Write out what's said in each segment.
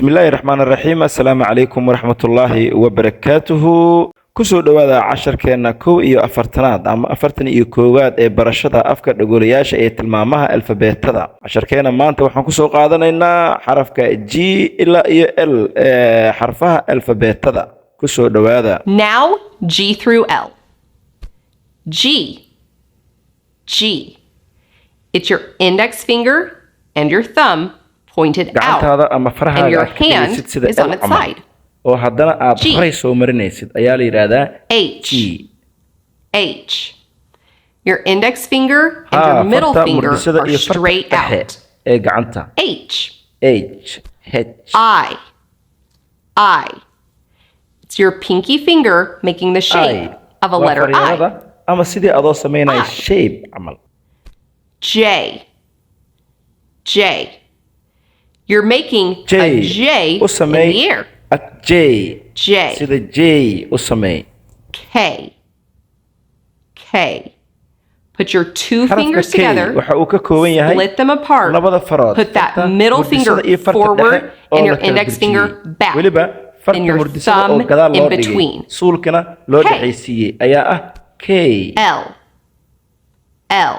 Bismillaahi raxmaan raxiim. Assalaamu calaykum waraxmatullaahi wabarakaatuhu. Kusoo dhowaada casharkeena 41aad ama 41aad ee barashada afka dhagoolayaasha ee tilmaamaha alfabeetada. Casharkeena maanta waxaan kusoo qaadanaynaa xarafka G ilaa iyo L ee xarfaha alfabeetada. Kusoo dhowaada. Now, G through L. G. G. It's your index finger and your thumb pointed out, Gacantaada ama and farahaaga your aad ka hand dhigaysid sida is on L its camal side. oo haddana aad G. horay soo marinaysid ayaa la yidhaahdaa H. G. H. Your index finger and your Ha, middle farta finger murdisada are iyo farta straight dhexe out. ee gacanta. H. H, H. I. I. It's your pinky finger making the shape I of a waa letter I. faryaamada ama sidii adoo samaynaya I. shape camal. J. J. You're making J a J u in sameey the air. A J. J. Sida J u sameey. K. K. Put your two Xarafka fingers K together, waxa uu ka kooban yahay split them apart. labada farood, Put that farta middle finger murdisada iyo farta forward dhexe oo and la your kala index finger durjiyey. Back. Weliba farta And your murdisada oo thumb gadaal in loo dhigay, between. suulkana loo K. dhexaysiiyey ayaa ah K. L. L.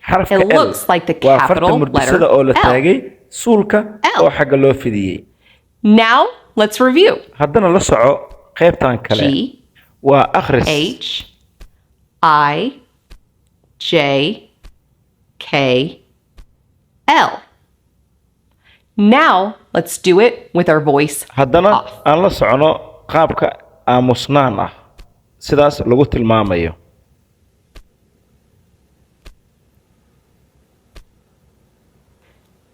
Xarafka It L looks like the waa farta capital murdisada letter oo la L. taagay, suulka L. oo xagga loo fidiyey. Now let's review. Haddana la soco qaybtan kale. G Waa akhris. H I J K L. Now let's do it with our voice Haddana off. aan la socono qaabka aamusnaan ah sidaas lagu tilmaamayo.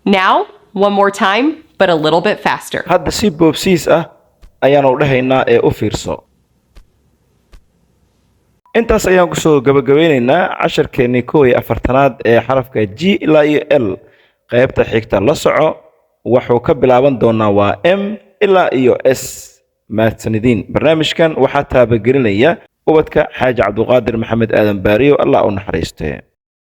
Now, one more time, but a little bit faster. Hadda si boobsiis ah ayaanu dhahaynaa ee u fiirso. Intaas ayaan kusoo gabagabeynaynaa casharkeennii 41aad ee xarafka G ilaa iyo L. Qaybta xigta la soco, wuxuu ka bilaaban doonaa waa M ilaa iyo S. Mahadsanidin. Barnaamijkan waxaa taabagelinaya ubadka Xaaji Cabduqaadir Maxamed Aadan Baariyo. Allah u naxariistee.